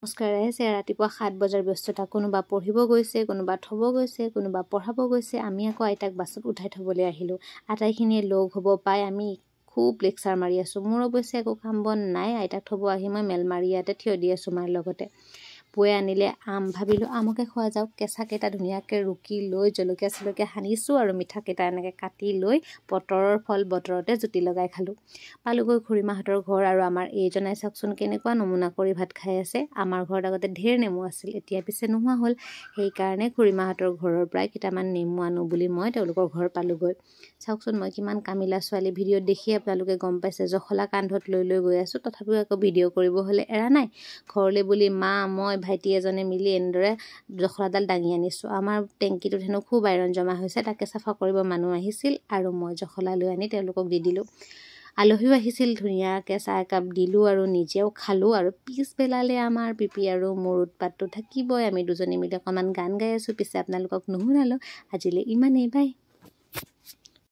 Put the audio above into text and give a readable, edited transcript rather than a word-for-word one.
নমস্কাৰ ৰাইজ, ৰাতিপুৱা 7 বজাৰ ব্যস্ততা। কোনোবা পঢ়িব গৈছে, কোনোবা থ'ব গৈছে, কোনোবা পঢ়াব গৈছে। আমি আকৌ আইতাক বাছত উঠাই থ'বলৈ আহিলোঁ। আটাইখিনিয়ে লগ হ'ব পাই আমি খুব লেকচাৰ মাৰি আছোঁ। মোৰ অৱশ্যে একো কাম বন নাই, আইতাক থ'ব আহি মই মেলমাৰি ইয়াতে থিয় দি আছোঁ মাৰ লগতে। বৌয়ে আনিলে আম, ভাবিলোঁ আমকে খোৱা যাওক। কেঁচাকেইটা ধুনীয়াকৈ ৰুকি লৈ জলকীয়া চলকীয়া সানিছোঁ আৰু মিঠাকেইটা এনেকৈ কাটি লৈ বতৰৰ ফল বতৰতে জুতি লগাই খালোঁ। পালোগৈ খুৰীমাহঁতৰ ঘৰ আৰু আমাৰ এইজনাই চাওকচোন কেনেকুৱা নমুনা কৰি ভাত খাই আছে। আমাৰ ঘৰত আগতে ঢেৰ নেমু আছিল, এতিয়া পিছে নোহোৱা হ'ল। সেইকাৰণে খুৰীমাহঁতৰ ঘৰৰ পৰাই কেইটামান নেমু আনো বুলি মই তেওঁলোকৰ ঘৰ পালোগৈ। চাওকচোন মই কিমান কামিলা ছোৱালী, ভিডিঅ'ত দেখি আপোনালোকে গম পাইছে। জখলা কান্ধত লৈ লৈ গৈ আছোঁ, তথাপিও আকৌ ভিডিঅ' কৰিব হ'লে এৰা নাই। ঘৰলৈ বুলি মা, মই, ভাইটি এজনে মিলি এনেদৰে জখলাডাল দাঙি আনিছোঁ। আমাৰ টেংকিটোত হেনো খুব আইৰণ জমা হৈছে, তাকে চাফা কৰিব মানুহ আহিছিল আৰু মই জখলা লৈ আনি তেওঁলোকক দি দিলোঁ। আলহীও আহিছিল, ধুনীয়াকৈ চাহ একাপ দিলোঁ আৰু নিজেও খালোঁ। আৰু পিছবেলালৈ আমাৰ পিপি আৰু মোৰ উৎপাতটো থাকিবই। আমি দুজনী মিলি অকণমান গান গাই আছোঁ, পিছে আপোনালোকক নুশুনালোঁ। আজিলৈ ইমানেই, বাই।